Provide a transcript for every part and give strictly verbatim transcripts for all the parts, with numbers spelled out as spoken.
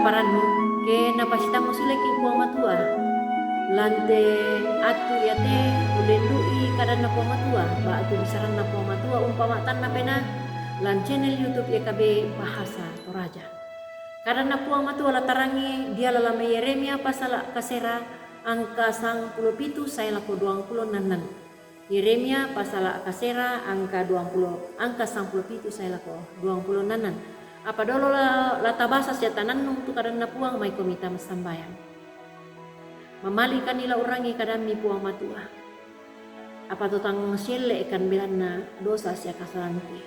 Parannu, ke napasitammu suleki Puang Matua. Lan te attu iate ullendu'i kadanna Puang Matua, ba'tu bisaranna Puang Matua umpama'tanna penaa, lan channel YouTube Y K B Bahasa Toraja. Kadanna Puang Matua latarangi diala lame Yeremia pasala kasera angka sangpulo pitu sae lako duangpulo nannan. Yeremia pasala kasera angka duangpulo, angka sangpulo pitu sae lako duangpulo nannan. Apa dolo la, latabasa sia tanannung tu kadanna Puang, maikomi tama sambayang. Mamalikanni la urangi kadammi Puang Matua. Apa to tang sielle'kan belanna dosa sia kasalangki.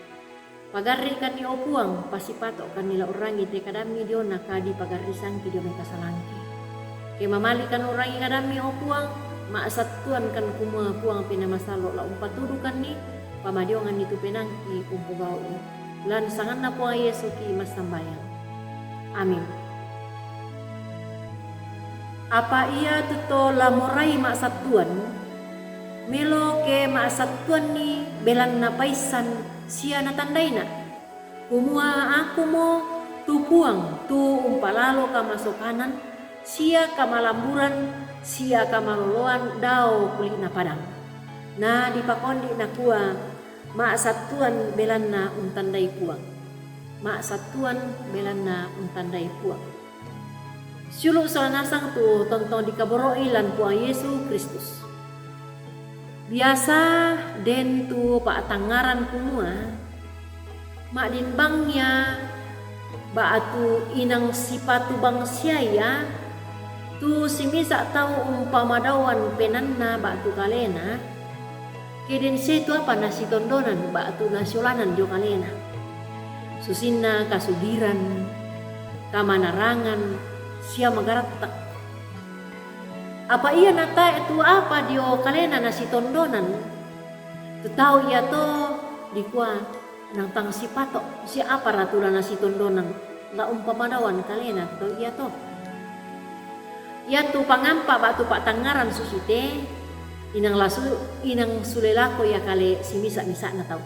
Pagarri'kanni, o Puang, pasipato'kanni la urangi te kadammi diona kadi pagarrisangki dio mai kasalangki. Ke mamalikan urangi kadammi, o Puang, ma'sattuankan kumua Puang Penaa Masallo la umpatudukanni, pamadionganni tu penaangki umpogau'i. Lan sanganna Puang Yesu ki massambayang. Amin. Apa iatu to la morai ma'sattuan, melo ke ma'sattuanni belanna paissan sia natandaina. Kumua akumo tu Puang tu umpalalo kamasokanan, sia kamalamburan, sia kamaloloan dao kuli'na padang. Na dipakondi nakua, ma'sattuan belanna untandai Puang. Ma'sattuan belanna untandai Puang. Siulu' sola nasang tu tontong dikaboro'i lan Puang Yesu Kristus. Biasa den tu pa'tangngaran kumua, ma'din bang ia ba'tu inang sipatu bang sia ia, tu simisa tau umpamadaoan penaanna ba'tu kalena, ke den sia tu apa nasitondonan ba'tu nasiolanan dio kalena. Susinna kasugiran, kamanarangan, sia magaratta'. Apa ia natae' tu apa dio kalena nasitondonan, tu tau iato dikua, nang tang sipato', sia apara tu la nasitondonan, la umpamadaoan kalena tu tau iato. Iatu pangampa ba'tu pa'tangngaran susite, inang lasu, inang sule lako ia kale simisa-misa'na tau.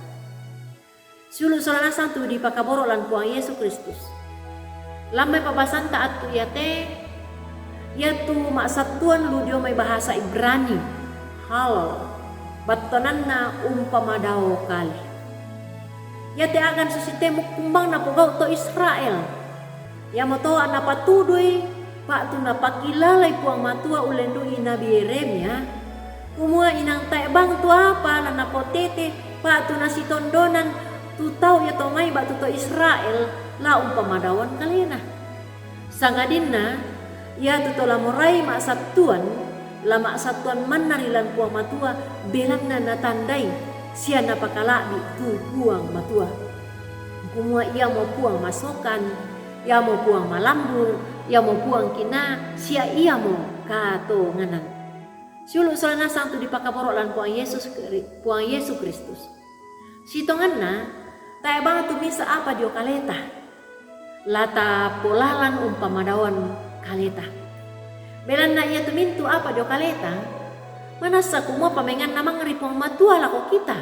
Siulu' sola nasang tu dipakaboro' lan Puang Yesu Kristus. Lan mai pa'basanta attu iate, iatu ma'sattuan lu dio mai bahasa Ibrani, halal, battuananna umpamadao kale. Iate a'gan susite mukkung bang napogau' to Israel. Iamoto napatudui, ba'tu napakilalai Puang Matua ullendu'i Nabi Yeremia, kumua inang tae' bang tu apa la napotete, ba'tu nasitondonan tu tau iato mai ba'tu to Israel, la umpamadaoan kalena. Sangadinna, iatu to la morai ma'sattuan, la ma'sattuan manna ri lan Puang Matua, belanna natandai, sia napakala'bi' tu Puang Matua. Kumua iamo Puang masokan, iamo Puang malambu, iamo Puang kinaa, sia iamo katonganan. Siulu' sola nasang tu dipakaboro' lan Puang Yesus Kri-, Puang Yesu Kristus. Sitonganna, tae' bang tu misa' apa dio kaleta. La tapolalan umpamadaoan kaleta. Belanna iatu mintu' apa dio kaleta, manassa kumua pamainganna mangnga ri Puang Matua lako kita.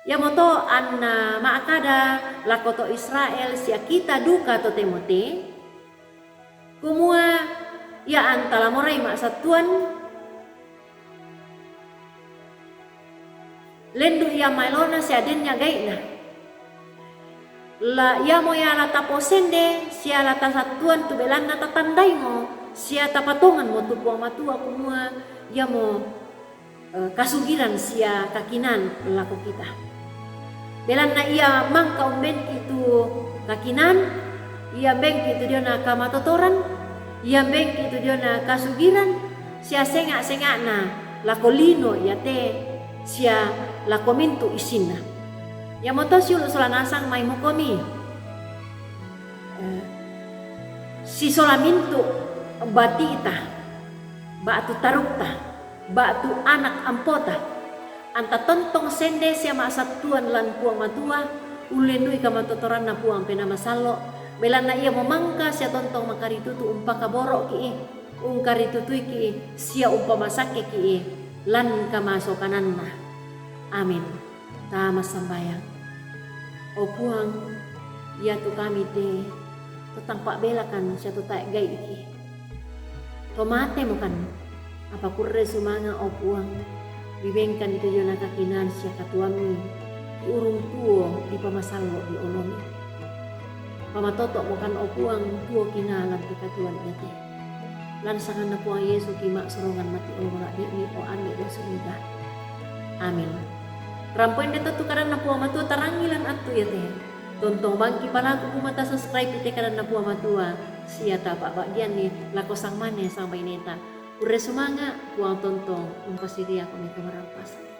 Iamoto anna ma'kada lako to Israel sia kita duka totemo te, kumua ia anta la morai ma'sattuan, lendu' ia maelona sia dennia gai'na. La, iamo ia la taposende sia la tasattuan tu belanna tatandaimo sia tapatonganmo tu Puang Matua kumua iamo, eh, kasugiran sia kakinaan lako kita. Belanna ia mangka umbengki' tu kakinaan, ia mbengki' tu diona kamatotoran, ia mbengki' tu diona kasugiran, sia senga'-senga'na lako lino iate, sia lako mintu' issinna. Iamoto siulu' sola nasang mai mukomi, eh, sisola mintu' bati'ta, ba'tu tarukta, ba'tu anak ampota, anta tontong sende sia ma'sattuan lan Puang Matua, ullendu'i kamatotoranna Puang Penaa Masallo', belanna iamo mangka sia tontong makaritutu umpakaboro'ki'i, ungkaritutuiki'i, sia umpamasakkeki'i lan kamasokananna. Amin. Tama sambayang. O Puang, iatu kami te to tang pa'belakan sia to tae' gaiki. To mate mokan, apa kurre sumanga', o Puang, bibengkan i tu diona kakinaan sia katuoammi, i urung tuo dipamasallo' ri olomi. Pamatoto' mokan, o Puang, tuo kinaa lan pekatuoan iate. Lan sanganna Puang Yesu ki ma'sorongan mati' olo mala'bi'mi, o Ambe' Puang Suriga. Amin. Rampoinna tottu kadanna Puang Matua tarangi lan attu iate. Tontong bangki palaku kumata subscribe ite kadanna Puang Matua, sia tapa'ba'gianni lako sangmane sangbaineta. Kurre sumanga', Puang tontong umpasiriakomi kamarampasa.